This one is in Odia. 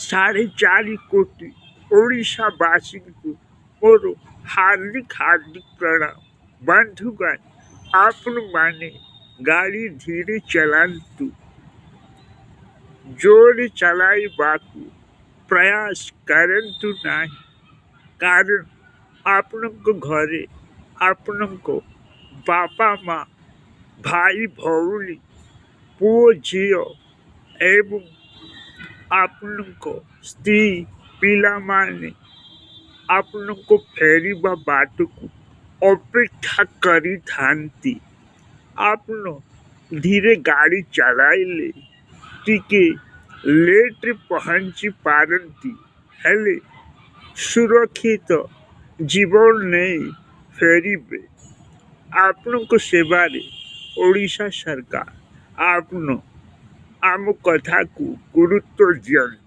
4.5 କୋଟି ଓଡ଼ିଶାବାସୀଙ୍କୁ ମୋର ହାର୍ଦ୍ଦିକ ହାର୍ଦ୍ଦିକ ପ୍ରଣାମ। ବନ୍ଧୁଗଣ, ଆପଣମାନେ ଗାଡ଼ି ଧୀରେ ଚଲାନ୍ତୁ, ଜୋରେ ଚଲାଇବାକୁ ପ୍ରୟାସ କରନ୍ତୁ ନାହିଁ। କାରଣ ଆପଣଙ୍କ ଘରେ ଆପଣଙ୍କ ବାପା ମା, ଭାଇ ଭଉଣୀ, ପୁଅ ଝିଅ ଏବଂ ଆପଣଙ୍କ ସ୍ତ୍ରୀ ପିଲାମାନେ ଆପଣଙ୍କ ଫେରିବା ବାଟକୁ ଅପେକ୍ଷା କରିଥାନ୍ତି। ଆପଣ ଧୀରେ ଗାଡ଼ି ଚଲାଇଲେ ଟିକେ ଲେଟ୍ରେ ପହଞ୍ଚି ପାରନ୍ତି, ହେଲେ ସୁରକ୍ଷିତ ଜୀବନ ନେଇ ଫେରିବେ। ଆପଣଙ୍କ ସେବାରେ ଓଡ଼ିଶା ସରକାର। ଆପଣ ଆମ କଥାକୁ ଗୁରୁତ୍ୱ ଦିଅନ୍ତୁ।